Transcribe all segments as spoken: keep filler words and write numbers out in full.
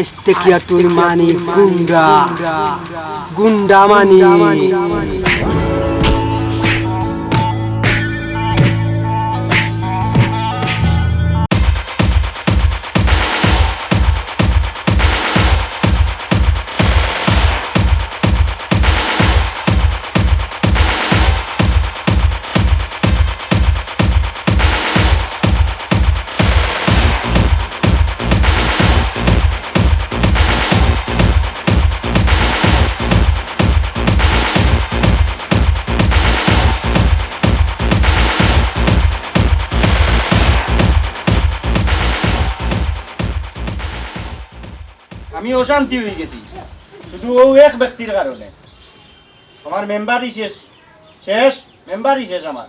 আস্তে কিয়া তুই মানিক গুন্ডা, গুন্ডা মানিক। আমি অশান্তি অইগেছি শুধু অউ এক ব্যক্তির কারণে। আমার মেম্বারি শেষ, শেষ, মেম্বারি শেষ আমার।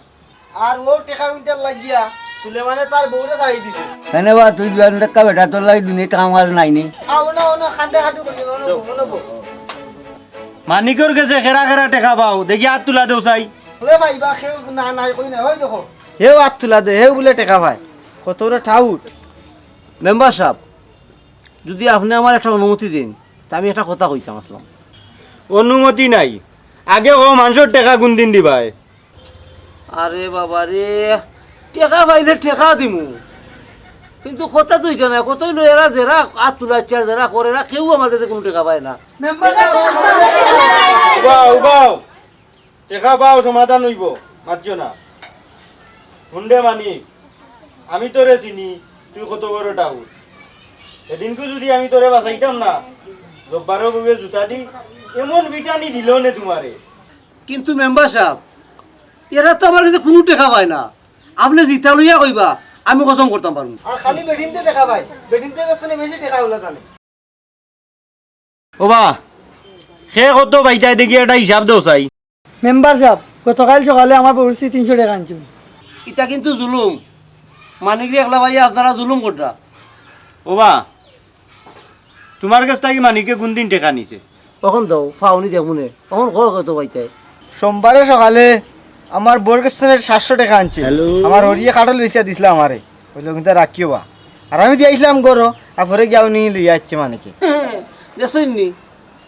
আর অউ টেকা কুইন্টাল লাগিয়া সুলেমানে তার বউরে ছাড়ি দিছে। কেনে বা তুই জোয়ান দেখা বেটা, তোর লাগি দুনিয়াত কাম কাজ নাই নি? আও না, আও না, খান্দে খাটু করি, অনো বউ, অনো বউ। মানিকর গেছে খেরা খেরা টেকা পাও, দেখি আত তুলা দেও চাই। ওরে ভাই, বা কেউ না, নাই কই না, ওই দেখো। হেউ আত তুলা দে, হেউ বুলে টেকা পায়। কত বড় টাউট। মেম্বার সাব, যুদি আপনে আমারে একটা অনুমতি দেইন, তে আমি একটা কথা কইতাম আছলাম। অনুমতি নাই, আগে কও মানষর টেকা কুনদিন দিবায়? আরে বাবা রে, টেকা পাইলে টেকা দিমু, কিন্তু কথা তো ইটা নায়। কতই লই এরা যেরা আত তুলাইচ্ছে আর যেরা করে, এরা কেউ আমার গেছে কুনু টেকা পায় না। মেম্বার সাব, উবাও, উবাও। টেকা পাও, সমাধান অইবো, মাতিও না। হুন রে মানিক, আমি তোরে চিনি, তুই কত বড় টাউট। এদিনকু যুদি আমি তোরে বাচাইতাম না, জব্বারর বউয়ে জুতা দি এমন পিটানি দিলো নে তুমারে। কিন্তু মেম্বার সাব, এরা তো আমার গেছে কুনু টেকা পায় না। আপনে জিতা লইয়া কইবা, আমি কসম করতাম পারমু। আর খালি বেটিন্তে টেকা পায়, বেটিন্তে গেছে নে বেশি টেকা অইলা জানে। ওবা, কে কত পাইতায় দেখি একটা হিসাব দেও চাই। মেম্বার সাব, গতকাইল সকালে আমার বউর গেছে তিনশো টেকা আনছইন। ইটা কিন্তু জুলুম। মানিকরে একলা পাইয়া আপনারা জুলুম কররা। ওবা, তুমার গেছ থাকি মানিকে কুনদিন টেকা নিছে? অখন দেও, পাওনি দেখমু নে। অখন কও কত পাইতায়। সোমবারে সকালে আমার বউর গেছ থাকি সাতশো টেকা আনছে। আমার হরিয়ে কাঠল বেচিয়া দিছলা আমারে। কইলো কিন্তু রাখিও বা। আর আমি দিয়া আইছলাম ঘরো, আর পরে গিয়া উনি লইয়া আইছে মানিকে। দেখছইন নি?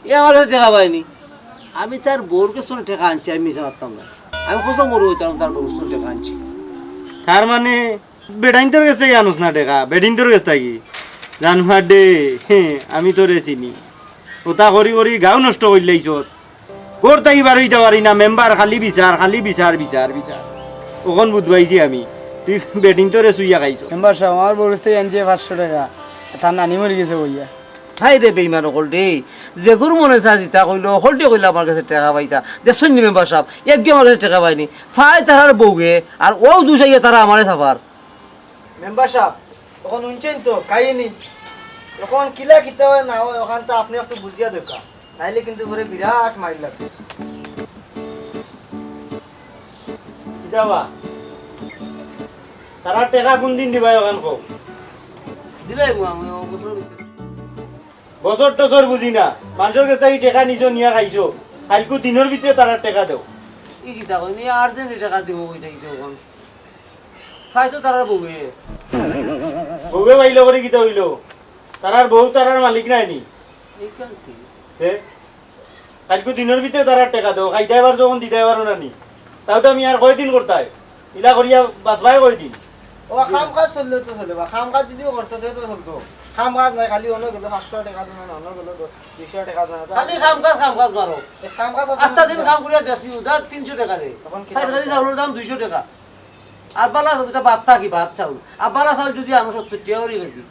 এ আমার গেছে টেকা পায়নি। আমি তার বউর গেছ থাকি টেকা আনছি, আমি মিছা মাততাম না। আমি কসম করি কইতাম তার বউর গেছ থাকি টেকা আনছি। তার মানে বেটাইন্তর গেছ থাকি আনস না টেকা, বেটিন্তর গেছ থাকি। জানোয়ার দে, হে, আমি তোরে চিনি। ওতা করি করি গাউ নষ্ট করিলাইছত। ঘর থাকি বারইতা পারি না, মেম্বার খালি বিচার, খালি বিচার, বিচার, বিচার। অখন বুঝবাইছি আমি, তুই বেটিন্তরে চুইয়া খাইছস। মেম্বার সাব, আমার বউর গেছ থাকি আনছে পাঁচশো টেকা, তার নানি মরি গেছে কইয়া। হায় রে বেইমান অকল রে, যেগুর মনে চায় জিতা কইলো, অকলটি কইলা আমার গেছে টেকা পাইতা। দেখছইন নি মেম্বার সাব, একগু আমার গেছে টেকা পায়নি, পায় তারার বউয়ে, আর অউ দুষ আইয়া তারা আমারে চাপার। মেম্বার সাব, অখন হুনছইন তো কাহিনি। অখন কিলা কিতা অয় না অয়, অখানতা আপনে একটু বুঝিয়া দেউক্কা, নাইলে কিন্তু পরে বিরাট মাইর লাগবো। কিতা বা? তারার টেকা কুনদিন দিবায় অখান কও? দিলাইমু আমি অউ বছরর ভিতরে। বছর টছর বুঝি না, মানষর গেছ থাকি টেকা নিছো, নিয়া খাইছো, কাইলকু দিনর ভিতরে তারার টেকা দেও। ই কিতা কইন, ই urgent টেকা দিমু কই থাকি অখন? পায় তো তারার বউয়ে। বউয়ে পাইলো করি কিতা অইলো? তারার বউ তারার মালিক নায় নি? ইখান কি? হে? কাইলকু দিনর ভিতরে তারার টেকা দেও, খাইতায় পারছো অখন দিতায় পারো না নি? তাও তো আমি আর কয়দিন করতায়? ইলা করিয়া বাচবায় কয়দিন? ও, কাম কাজ চললে তো চলে বা, কাম কাজ যুদি করতো, তে তো চলতো। কাম কাজ নাই, খালি অনো গেলো পাঁচশো টেকা দেনা, অনো গেলো দ-, দুইশো টেকা দেনা। খালি কাম কাজ, কাম কাজ মারো। এ কাম কাজ আছে আস্তা না? দিন কাম করিয়া দেছি, উদার তিনশো টেকা দে। অখন কিতা চাইর কেজি চাউলর দাম দুইশো টেকা। আর বালা চাউল, ইতা ভাত থাকি, ভাত চাউল। আর বালা চাউল যুদি আনো সত্তর টেকা করি কেজি।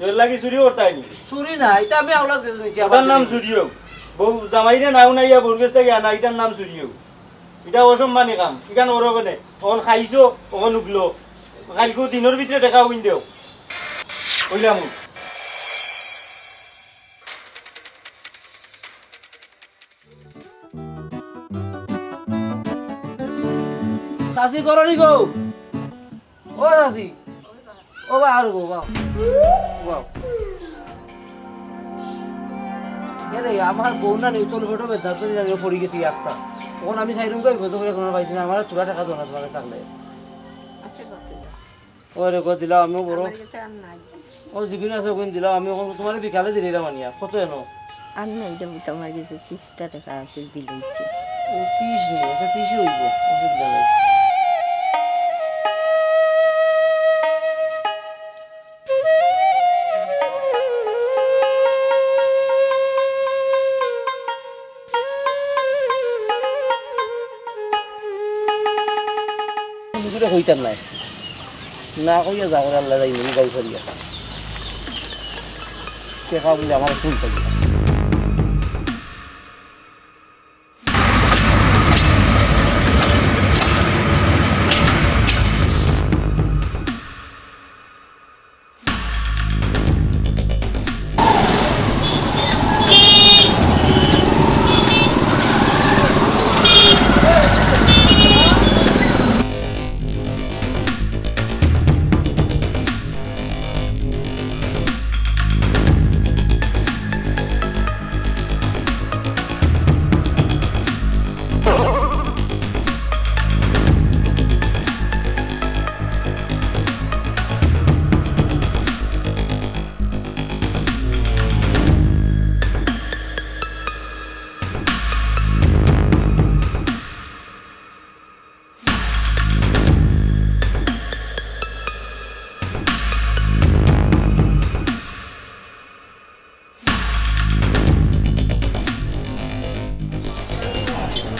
এর লাগি চুরি করতায় নি? চুরি না, ইতা আমি আওলাত গেছে নিছি, আবার ওটার নাম চুরি। চুরিও। বউ জামাইরে না হুনাইয়া বউর গেছ থাকি আনা, ইটার নাম চুরিও। ইটা অসম্মানী কাম। ইখান ওর ওখানে, অখন খাইছো, অখন উগলো। কাইলকু দিনর ভিতরে টেকা অগুইন দেও। কইলাম। চাচি, ঘরো নি গো? ও চাচি, ও বা, আর গো, বা, বা। এরে, আমার বউ না নিউটন ফটো বেদনা তো জানি পড়ি গেছি একটা। অখন আমি চাইরুম কই, বেদনা করে কোনো পাইছি না, আমার থুড়া টেকা দেও না তুমার গেছে থাকলে। আচ্ছা, আচ্ছা। ওরে গো, দিলাও আমিও বড়। আমার কাছে আর নাই। ও, যেগুন আছে ওগুন দিলাও, আমি অখন তুমারে বিকালে দিলাম আনিয়া। কত এনো? আর নাই রে পুত, আমার কাছে ত্রিশটা টেকা আছিল, বিলাইছি। ও, ত্রিশ নি, আচ্ছা, ত্রিশই অইবো, অসুবিধা নাই। আমি তো কইতাম নায়, না কইয়া যা করে আল্লাহ জানে, আমি গাড়ি ছাড়িয়া। টেকা বুলে আমার ফুল থাকি।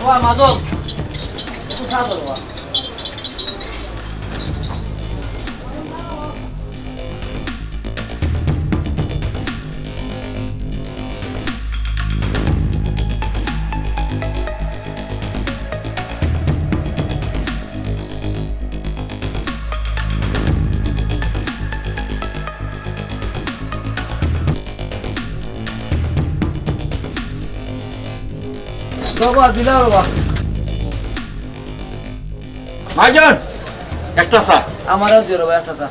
ওয়া মাজক, একটু চা দাও, ওয়া। বাবা, দিলাও বাবা। ভাইজান, একটা চা। আমারও দিও রে ভাই, একটা চা।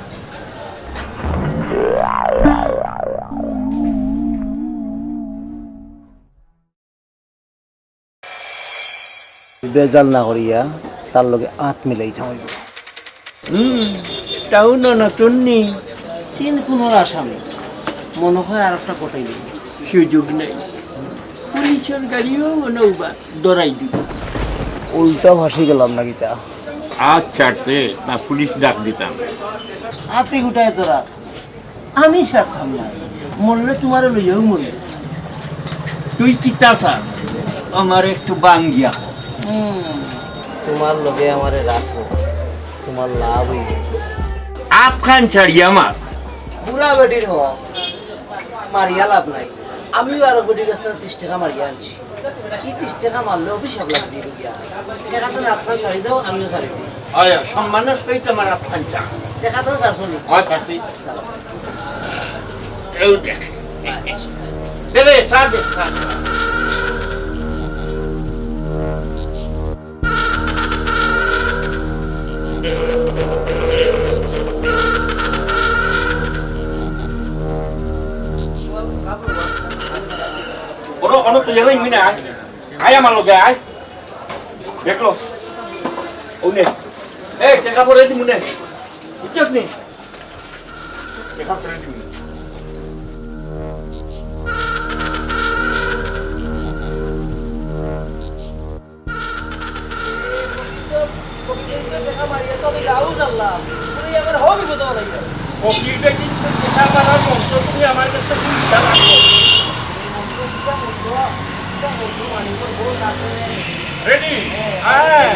বেজাল না করিয়া তার লগে আত মিলাইতাম অইবো। হুম, টাউনো নতুন নি? তিন খুনর আসামি। মনো অয় আর একটা পটাইলে। সুযোগ নাই। পুলিশর গাড়িও মনো অয় বা ধরাই দিবো। উল্টা ফাঁসি গেলাম না কিতা? আচ্ছা, তে না পুলিশ ডাক দিতাম। আতে গুটায় তোরা। আমি ছাড়তাম না। মরলে তুমারে লইয়াউ মরমু। তুই কিতা চাস? আমারে একটু বাঙ্গিয়া ক। হুম, তুমার লগে আমারে রাখো, তুমার লাভ অইবো। আফগান ছাড়ি আমার। বুড়া বেটির হক, মারিয়া লাভ নাই। আমিও আরো বেটির কাছ থাকি ত্রিশ টেকা মারিয়া আনছি। ই ত্রিশ টেকা মারলে অভিশাপ লাগি দিবো গিয়া। টেকা তো আফগান ছাড়ি দেও, আমিও ছাড়ি দেই। অয়, সম্মানর সহিত আমার আফগান চা। টেকা তো ছাড়ছো নি? অয়, ছাড়ছি। এই দেখ। দে রে, চা দে, চা। বড়, অনো তুই এলাই মুই না, আয়। আয় আমার লগে, আয়। দেখলো? ও নে। এই, টেকা পরে দিমু নে। বুঝছস নি? টেকা পরে দিমু নে। পকেটে কিন্তু টেকা পাওয়ার মন্ত্র তুমি আমার কাছে দুই টাকা লাগবে। রেডি? হ্যাঁ।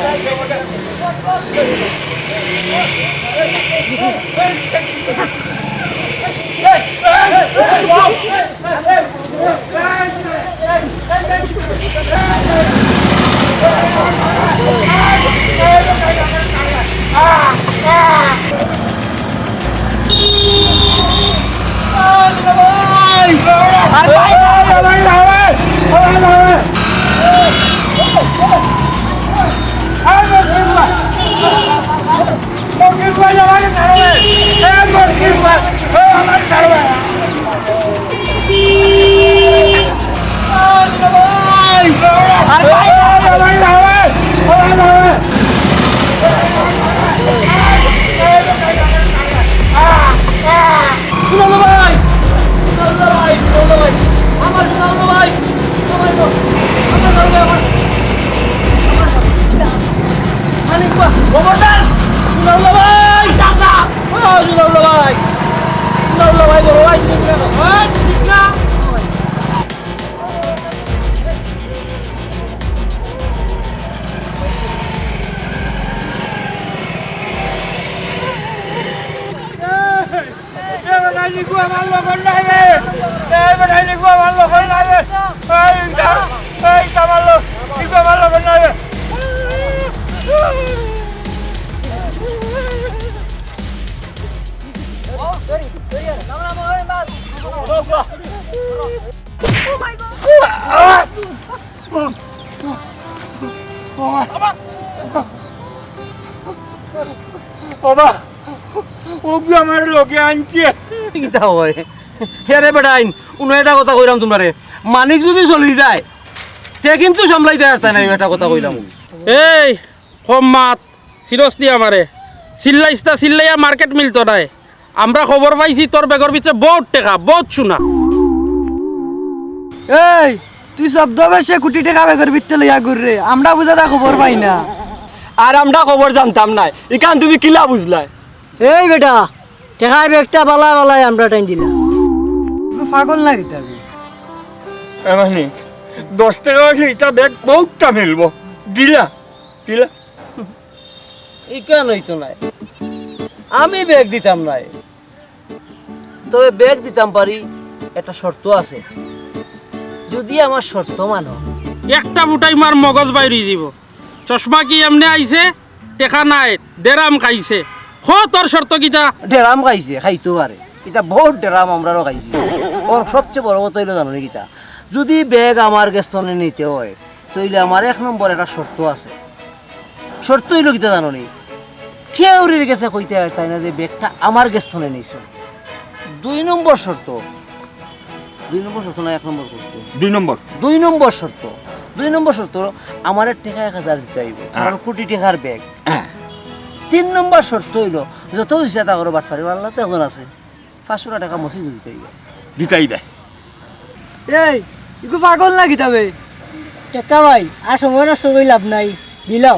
ইগু আমার লগর নায় রে। এই বেটা, ইগু আমার লগর নায় রে। এই, এই, আমার লগ-, ইগু আমার লগর নায় রে। ওবা, ওবা, ওবা, ওগু আমার লগে আনছে। কিতা অয়? হেরে বেটাইন, উনো একটা কথা কইরাম তুমরারে, মানিক যুদি চলি যায়, তে কিন্তু সামলাইতায় পারতায় নায়, একটা কথা কইলাম। এই, কম মাত, সিরস দিয়া মারে। চিল্লাইস না, চিল্লাইয়া মার্কেট মিলতো নায়। আমরা খবর পাইছি তোর ব্যাগর ভিতরে বউত টেকা, বউত সোনা। এই, তুই ছদ্মবেশে কুটি টেকা ব্যাগর ভিতরে লইয়া ঘুররে, আমরা বুঝাদা খবর পাই না। আর আমরা খবর জানতাম নায়, ইখান তুমি কিলা বুঝলায়? এই বেটা, টেকার ব্যাগটা বালা বালাই আমরা টাইন দিলাম। তুই পাগল না কিতা বে? এ মানে, দশ টেকা অইলে ইটা ব্যাগ বউতটা মিলবো। দিলা, দিলা। ইখান অইতো নায়, আমি ব্যাগ দিতাম নায়, তবে ব্যাগ দিতাম পারি, একটা শর্ত আছে। যুদি আমার শর্ত মানো। একটা ফুটাই মার মগজ বাইর অইযিবো। চশমা কি এমনে আইছে? টেকা নাই, ডেরাম খাইছে। হ, তোর শর্ত কিতা? ডেরাম খাইছে, খাইতো পারে। ইটা বউত ডেরাম আমরারও খাইছি। অর সবচে বড় কথা অইলো জানো নি কিতা? যুদি ব্যাগ আমার গেছ থনে নিতে অয়, তইলে আমার এক নম্বর একটা শর্ত আছে। শর্ত অইলো কিতা জানো নি? কেউরির গেছে কইতায় পারতায় না যে ব্যাগটা আমার গেছ থনে নিছো। দুই নম্বর শর্ত, দুই নম্বর শর্ত না এক নম্বর শর্ত? দুই নম্বর। দুই নম্বর শর্ত, দুই নম্বর শর্ত, আমারে টেকা এক হাজার দিতে অইবো, কারণ হ্যাঁ। কুটি টেকার ব্যাগ। হ্যাঁ। তিন নম্বর শর্ত অইলো, যত ইচ্ছা তা করো বাটপারি, আল্লাহ তো একজন আছে। পাঁচশো টেকা মসজিদো দিতে অইবো। দিতে অইবো। এই, ইগু পাগল না কিতা বে? টেকা ভাই, আর সময় নষ্ট করি লাভ নাই, দিলাও।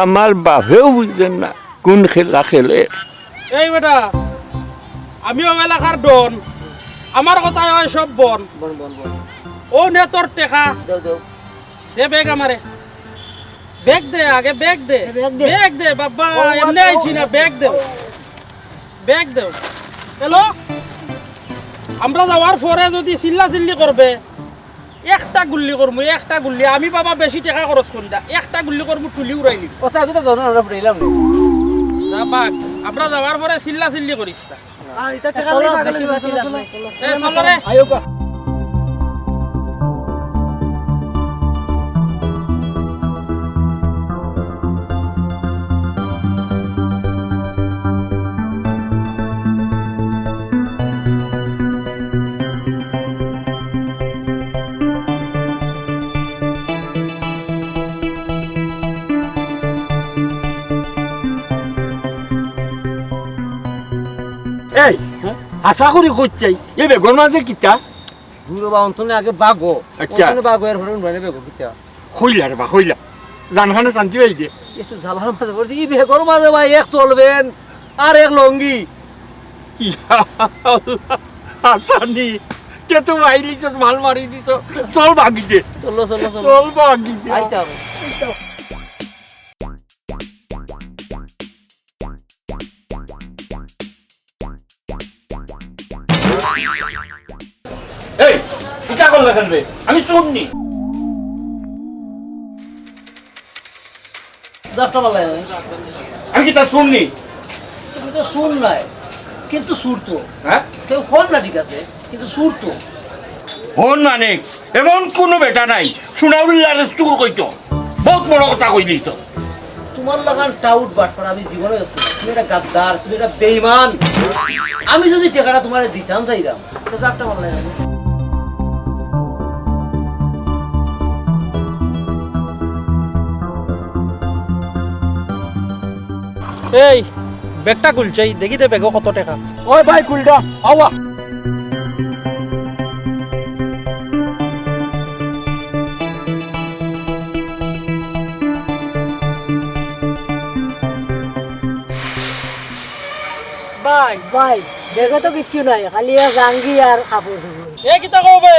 আমার বাপেও বুঝেন না কোন খেলা খেলে। এই বেটা, আমি অউ এলাকার ডন, আমার কথায় অয় সব বন। বন, বন, বন। অউ নে তোর টেকা। দেও, দেও। দে ব্যাগ আমারে। ব্যাগ দে, আগে ব্যাগ দে। এ, ব্যাগ দে। ব্যাগ দে, বাবা, ও, এমনে ও, আইছি না, ব্যাগ দে। ব্যাগ দেও। হ্যালো? আমরা যাওয়ার পরে যুদি চিল্লা চিল্লি করবে, একটা গুল্লি করমু, একটা গুল্লি। আমি বাবা বেশি টেকা খরচ করি না, একটা গুল্লি করমু, টুলি উড়াই নিব। ও, তা আমি তো ধরো, আমরা ফুটাইলাম না। যা বাঘ, আমরা যাওয়ার পরে চিল্লা চিল্লি করিস না। আ, ইতা টেকা চলো, লই পাগল বেশি হইছে, বেশি চলো, লাভ চলো। নাই, চলো। এ, চলো রে। আইও গো। এই, হ্যাঁ? আশা করি কইতাই, এই বেগর মাঝে কিতা? দূর বা অন্তনে আগে বাগো। আচ্ছা। অন্তনে বাগো, এর ফরে উনবানে বেগো কিতা? কইলা রে বা, কইলা। জানখানে শান্তি পাই দে। একটু জ্বালার মাঝে পড়ছি, এই বেগর মাঝে ভাই এক তলবেন আর এক লঙ্গি। ইয়া আল্লাহ, হাসানি, কে তো বাইলিছ, মাল মারি দিছ। চল ভাগি দে। চলো, চলো, চলো। চল ভাগি দে। আইতা হবে। এই, ইটা করলা কেনে বে? আমি চুর নি। দশটা বালা। আমি কিতা চুর নি? তুমি তো চুর নায়, কিন্তু চুর তো। হ্যাঁ? কেউ কর না, ঠিক আছে, কিন্তু চুর তো। হন মানে, এমন কুনু বেটা নাই, সুনাউল্লারে চুর কইতো। বউত বড় কথা কইলি তো। তুমার লাখান টাউট বাটপার আমি জীবনে দেখছি না। তুমি একটা গাদ্দার, তুমি একটা বেইমান। আমি যুদি টেকাটা তুমারে দিতাম চাইরাম, তে চারটা মারলাই না। এই, ব্যাগটা খুলছাই, দেখি দে ব্যাগো কত টেকা। ওই ভাই, খুলটা, আওয়া। ভাই, ভাই, ব্যাগো তো কিচ্ছু নাই, খালি এক আঙ্গি আর কাপড় চোপড়। এ কিতা কও বে?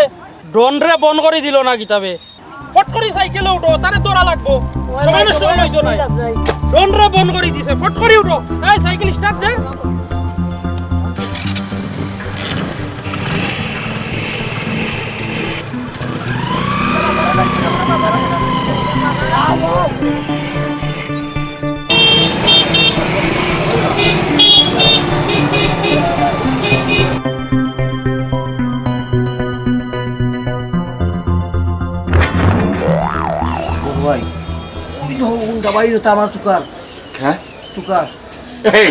ডনরে বন করি দিল না কিতা বে? ফট করি সাইকেলো উঠো, তারে ধরা লাগবো। ওই সময় ভাই, নষ্ট সময় করলে নষ্ট অইতো নায়। করা যাবে। ডনরে বন করি দিছে, ফট করি উঠো। এই সাইকেল স্টার্ট দে। বড় ভাই, ওই দেখো কোনটা বাইরে তো আমার তুকার। হ্যাঁ? তুকার। এই,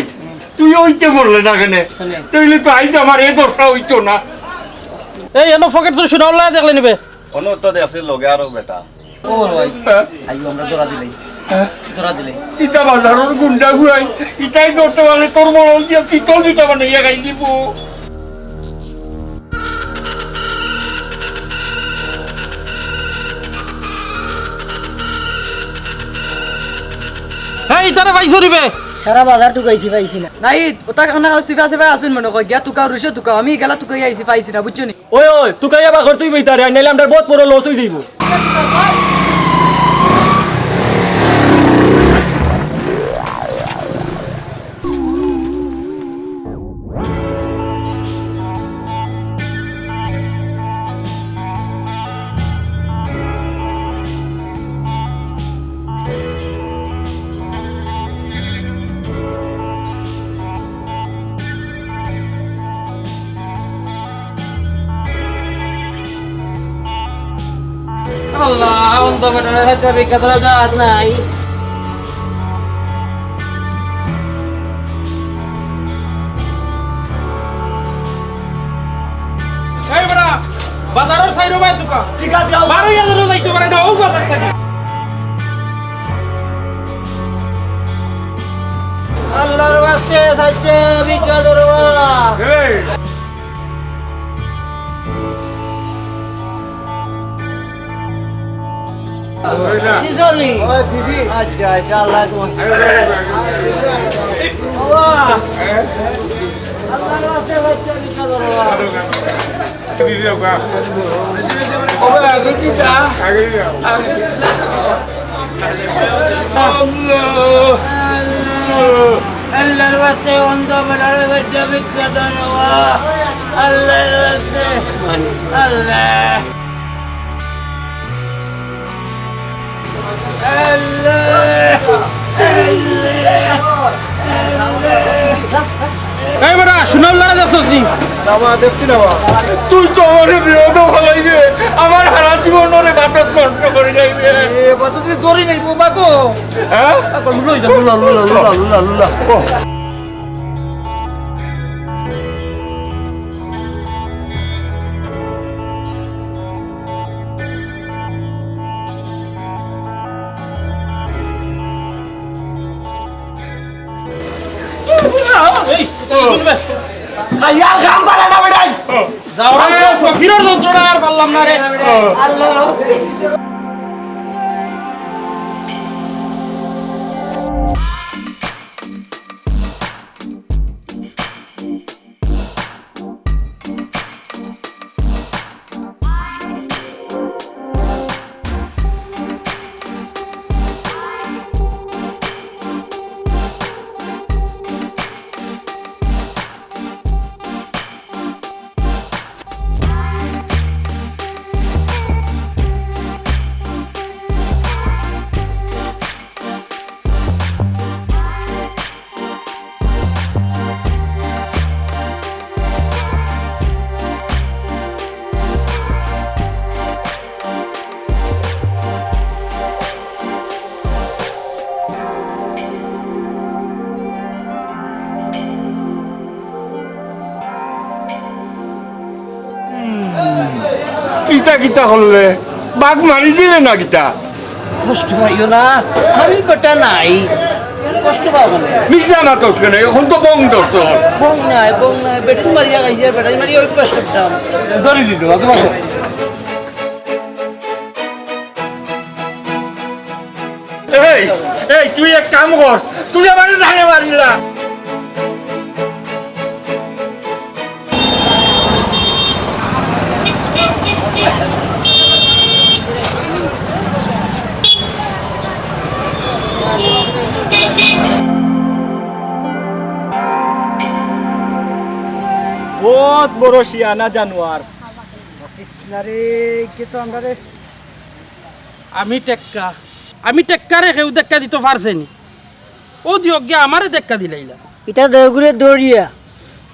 তুই ওইতে বললে না কেনে? কেনে? তাইলে তো আইজ আমার এ দশা অইতো না। এই, এনো পকেট তো শুনাও, লা দেখলে নিবে। অনু তো দেখছি লগে আরো বেটা। ও বড় ভাই, হ্যাঁ? আইও আমরা ধরা দিলাই। হ্যাঁ? ধরা দিলাই। ইটা বাজারর গুন্ডা গুয়াই, ইটাই ধরতে পারলে তোর মরণ দিয়া পিতল দুইটা বানাইয়া খাই দিব। এই, ইতারে পাইছো নি বে? সারা বাজার তুকাইছি, পাইছি না। নাই, ওটা কানা সিফা সিফা আসুন মনে কয়, গিয়া তুকাও, রুশে তুকাও, আমি গেলা তুকাই আইছি, পাইছি না, বুঝছো নি? ওই, ওই, তুকাইয়া বা করতেই বইতারে, আর নাইলে আমরার বহুত বড় লস অই যাইবো। আল্লাহ, অন্ধ বেটারে একটা ভিক্ষা ধরা জাত নাই। এই বেটা, বাজারর সাইরো ভাই দোকান। ঠিক আছে, আও। বারো হাজারও যাইতে পারে না, ও বাজার থেকে। আল্লাহর ওয়াস্তে সাইডে ভিক্ষা ধরবা। এই। কি চলি? আচ্ছা, আচ্ছা, আল্লাহ তোমার। বাবা। আল্লাহর ওয়াস্তে সাইডে ভিক্ষা ধরবা। ওরে, আগে কি যা? আগে যাও। আগে। আল্লাহ। আল্লাহর ওয়াস্তে অন্ধ বেটারে বাচ্চা ভিক্ষা দেওয়া। আল্লাহর ওয়াস্তে। আল্লাহ। এই বেটা, সোনার লড়া যাচ্ছস নি? না বা, দেখছি না বা। তুই তো আমারে বিরোধ হলাই রে, আমার হারা জীবন ওরে বাতাস নষ্ট করে যাইবে। এ, বাতাস তুই দড়ি নাই, বোমা তো। হ্যাঁ? লুলা, লুলা, লুলা, লুলা, লুলা। ও। এই, এই, এই, এই। খাইয়ার কাম পারে না বেটাই। যাও রে, ফকিরর যন্ত্রণা আর পারলাম না রে। আল্লাহ। ইতা কিতা করলে? বাঘ মারি দিলে না কিতা? কষ্ট পাইও না, আমি বেটা নাই, কষ্ট পাবো না। মিছা মাতস কেনে? অখন তো বং ধরছস। বং নাই, বং নাই, বেটি মারিয়া খাইছে, বেটাই মারিয়া অভ্যাস করতাম। ধরি দিল, বাঘ মারো। এই, এই, তুই এক কাম কর, তুই আমারে জানে মারিলা। বহুত বড় শিয়ানা জানোয়ার। মাতিস না রে, কে তো আমরা রে। আমি টেক্কা, আমি টেক্কারে কেউ ধাক্কা দিতো পারছে নি? ও দিয়ক গিয়া আমারে ধাক্কা দিলাইলা। ইটা দেওগুরে দৌড়িয়া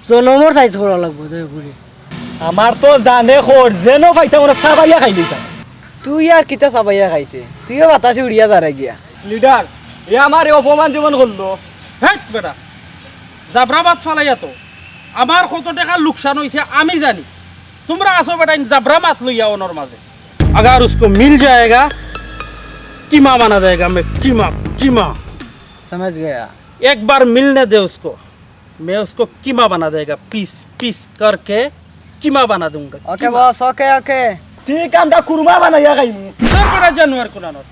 জনমর সাইজ করা লাগবো দেওগুরে। আমার তো জানে খোর, যেন পাইতাম ওরা সাবাইয়া খাই দিতাম। তুই আর কিতা সাবাইয়া খাইতে, তুইও বাতাসে উড়িয়া যারে গিয়া। লিডার, এ আমারে অপমান যেমন করলো। হেট বেটা, জাবরা মাত ফালাইয়া তো আমার কত টেকা লোকসান অইছে আমি জানি। তুমরা আছো বেটাইন জাবরা মাত লইয়া অনর মাঝে। अगर उसको मिल जाएगा, कीमा बना देगा मैं, कीमा, कीमा। समझ गया। एक बार मिलने दे उसको, मैं उसको कीमा बना देगा, पीस पीस करके कीमा बना दूंगा। ওকে कीमा। বস, ওকে, ওকে। ঠিক আমরা কুরমা বানাইয়া খাইমু। তোর বেটা জানোয়ার কোনানোর।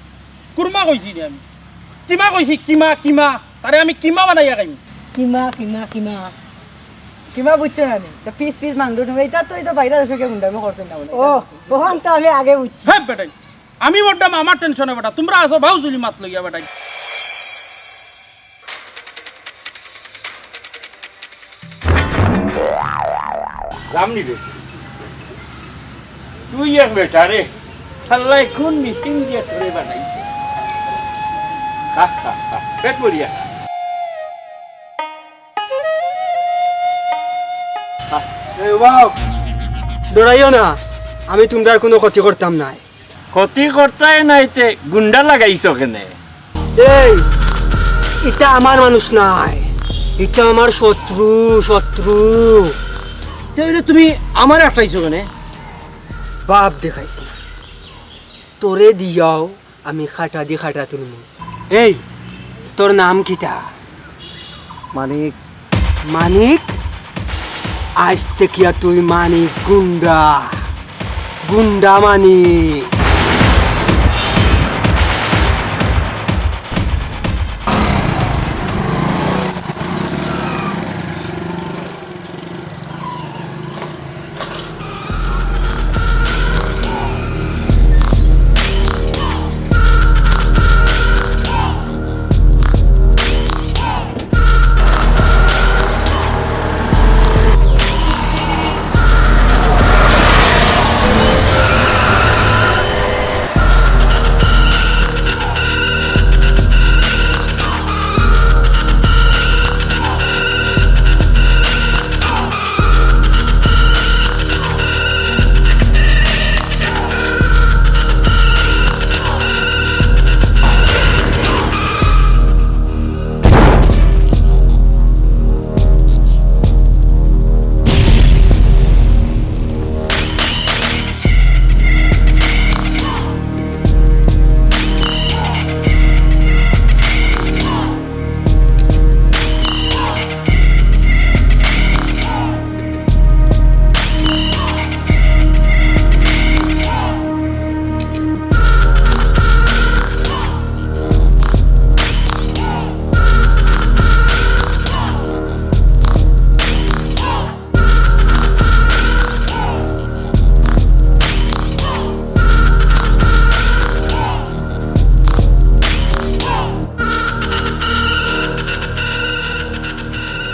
কুরমা কইছি নি আমি? কিমা কইছি, কিমা, কিমা। তারে আমি কিমা বানাইয়া খাইমু। কিমা, কিমা, কিমা। কিমা বুঝছো না নি? তো পিস পিস মাংস তুমি, এটা তো, এটা বাইরে দেশে কেউ গুন্ডামি করছে না মনে হয়। ও, ওখান তো আমি আগে বুঝছি। হ্যাঁ বেটাই, আমি বড্ডাম আমার টেনশনে বেটা, তুমরা আছো ভাও জুলি মাত লইয়া বেটাই। রামনি রে, তুই এক বেটা রে, আল্লায় কোন মেশিন দিয়া তোরে বানাইছে? খা, খা, খা, পেট ভরিয়া খা। খা। এই বাপ, ডরাইও না, আমি তুমরার কোনো ক্ষতি করতাম নায়। ক্ষতি করতায় নায় তে গুন্ডা লাগাইছো কেনে? এই, ইটা আমার মানুষ নায়, ইটা আমার শত্রু, শত্রু। তাইলে তুমি আমারে আটকাইছো কেনে? বাপ দেখাইছ না, তোরে দিয়াও আমি খাটা দি খাটা তুলমু। এই, তোর নাম কিতা? মানিক। মানিক? আইজ থাকিয়া তুই মানিক গুন্ডা। গুন্ডা মানিক।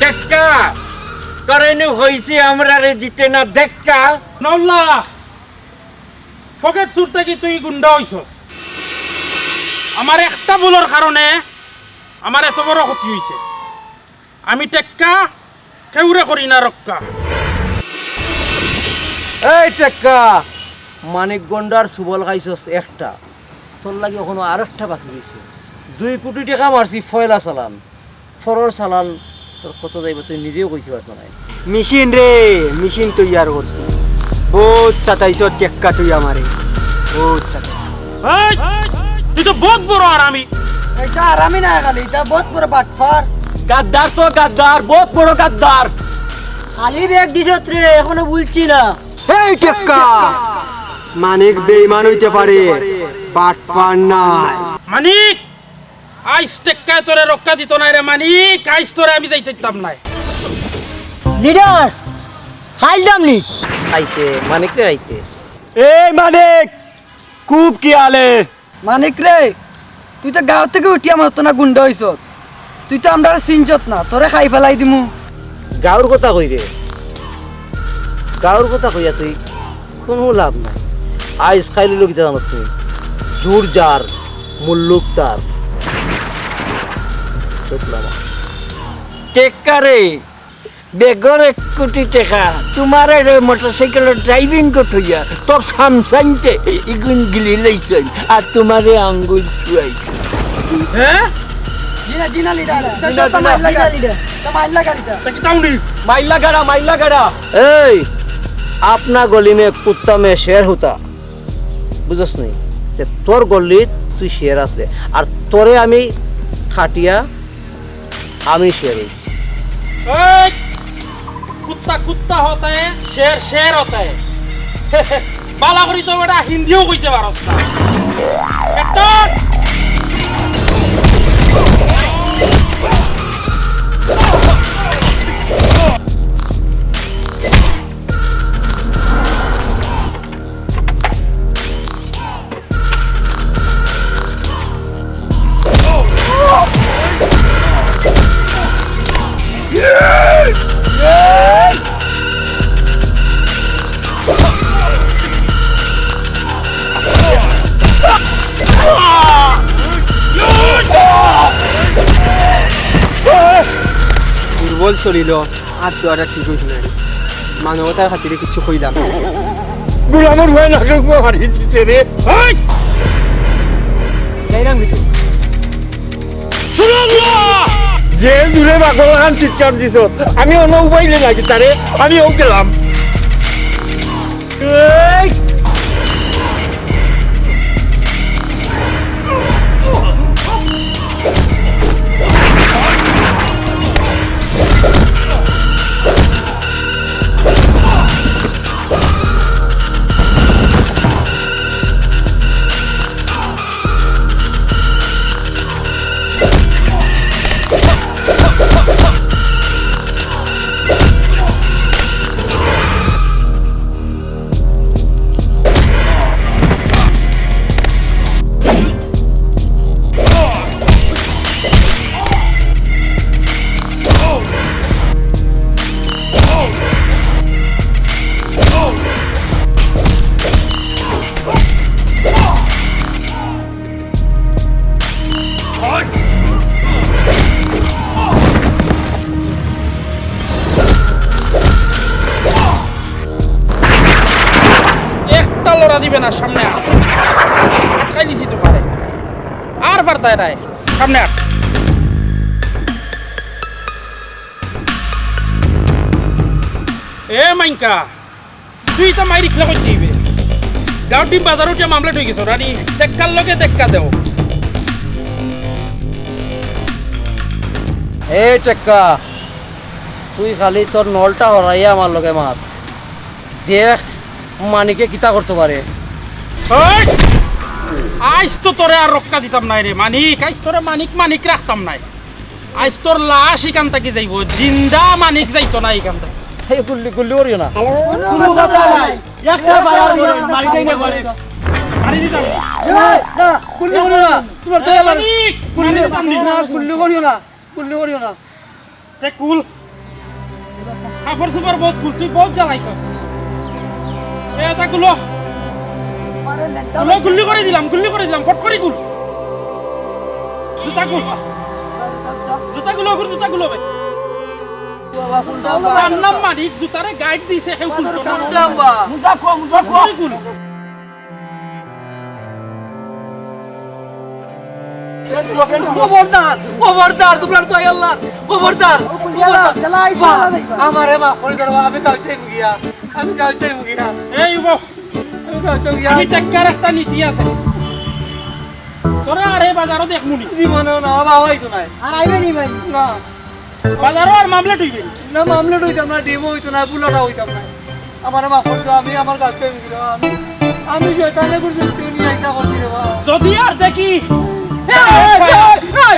টেক্কা! তোরে নু কইছি আমরারে দিতে না টেক্কা। নাউল্লা, ফকেট চুর থাকি তুই গুন্ডা অইছস। আমার একটা ভুলর কারণে আমার এত বড় ক্ষতি অইছে। আমি টেক্কা কেউরে করি না রক্কা। এই টেক্কা, মানিক গন্ডার সুবল খাইছস একটা, তোর লাগি অখনো আরেকটা বাকি রইছে। দুই কোটি টেকা মারছি পয়লা চালান, পরর চালান তোর কত যাইবো তুই নিজেও কইতে পারছ না। মেশিন রে, মেশিন তৈয়ার করছি। বহুত সাতাইছস টেক্কা তুই আমারে, বহুত সাতাইছস। এই, তুই তো বহুত বড় আরামি। এটা আরামি না খালি, এটা বহুত বড় বাটপার। গাদ্দার তো গাদ্দার, বহুত বড় গাদ্দার। খালি ব্যাগ দিছত রে, এখনো বলছি না। এই টেক্কা, মানিক বেইমান অইতে পারে, বাটপার নায়। মানিক, আইজ টেক্কায় তোরে রক্কা দিত নায় রে মানিক, আইজ তোরে আমি যাইতে দিতাম নায়। লিডার, খাইলাম নি? আইতে, মানিক রে আইতে। এই মানিক, খুব কি আলে? মানিক রে, তুই তো গাঁও থাকি উঠিয়া মতো না গুন্ডা অইছত। তুই তো আমরারে চিনছত না, তোরে খাই ফেলাই দিমু। গাঁওর কথা কই রে? গাঁওর কথা কইয়া তুই কোনো লাভ নাই। আইজ খাইলে লোক ইতা জানোস নি? জুর যার, মুল্লুক তার। শুক্লা মা। টেক্কা রে, বেগর এক কোটি টেকা, তুমারে রে মোটরসাইকেল ড্রাইভিং করতে হইয়া, তোর সামসাইনতে ইগুন গিলি লইছইন, আর তুমারে আঙ্গুল চুয়াই। হ্যাঁ? জিনা, জিনা লিডার। জিনা, জিনা, মাইল্লা জিনা। গাড়ি। মাইল্লা গাড়ি। তা কিতা উনি? মাইল্লা গাড়া, মাইল্লা গাড়া। এই, আপনা গলি মে কুত্তা মে শের হুতা। বুঝছস নি? তে তোর গল্লিত তুই শের আছলে, আর তোরে আমি খাটিয়া আমি শের অইছি। এই, কুত্তা কুত্তা হতা হ্যায়, শের শের হতা হ্যায়। বালা করি তো বেটা হিন্দিও কইতে পারস না। একটা দুর্বল শরীর, আর তো আর ঠিক হইছে না রে। মানবতার খাতিরে কিছু কইলাম। গোলামর ভয় না, কেউ মারি দিছে রে। এই! যাইরাম কিছু। সুবহানাল্লাহ! যে জুরে বাগল খান চিৎকার দিছ, আমি অন্য উপায় নেই নাকি তারে, আমি ও গেলাম। এই! একটা লড়া দিবে না সামনে আয়। আটকাই দিছি তোমারে। আর পারতায় নায়। সামনে আয়। এ মাইনকা, তুই তো মাইর ইকলা কইতে হইবে। গাউর ডিম বাজারো উঠিয়া মামলা ঠই গেছো, রানী। টেক্কার লগে টেক্কা দেও। এ টেক্কা, তুই খালি তোর নলটা হরাইয়া আমার লগে মাত। দেখ, মানিকে কিতা করতে পারে। এই! আইজ তো তোরে আর রক্ষা দিতাম নায় রে, মানিক। আইজ তোরে মানিক, মানিক রাখতাম নায়। আইজ তোর লাশ ইখান থাকি যাইবো, জিন্দা মানিক যাইতো না ইখান থাকি। এই গুল্লি, গুল্লি করিও না। কোনো কথা নাই। একটা বায়ার করে মারি দেই না পারে। মারি দিতাম। না, না, গুল্লি করিও না। তোমার দয়া লাগে। মানিক, গুল্লি মারি দিতাম নি। না, গুল্লি করিও না। গুল্লি করিও না। তে কুল। কাপড় চোপড় বহুত কুল, তুই বহুত জ্বালাইছস। এ, এটা কুলো। কুলো, গুল্লি করি দিলাম, গুল্লি করি দিলাম, ফট করি কুল। জুতা কুল। জুতা কুলো, ওগুর জুতা কুলো ভাই। তার নাম মানিক, জুতারে গাইড দিছে, কেউ কুলতো না। মুজা খোয়া, মুজা খোয়া। ফট করি কুল। খবরদার, খবরদার, তোমরা তো আল্লাহ, খবরদার, খবরদার। আমারে মাফ করি দেও, আমি গাঁও চাইমু গিয়া, আমি গাঁও চাইমু গিয়া। এই উবো, আমি গাঁও চাইমু গিয়া। আমি টেক্কার একটা নীতি আছে, তোরা আর এই বাজারো দেখমু নি। জীবনেও না, বাবা হইতো নাই। আর আইবে নি ভাই? না। বাজারো আর মামলা টুইবে নি? না, মামলা টুইতাম না, ডিমও হইতো না, বুলাটা হইতাম না। আমারে মাফ করি দেও, আমি আমার গাছ চাইমু গিয়া, আমি, আমি শয়তানে করছি, তুই নিয়ে আইতা করছি রে বাবা। যদি আর দেখি, এই, এই, এই,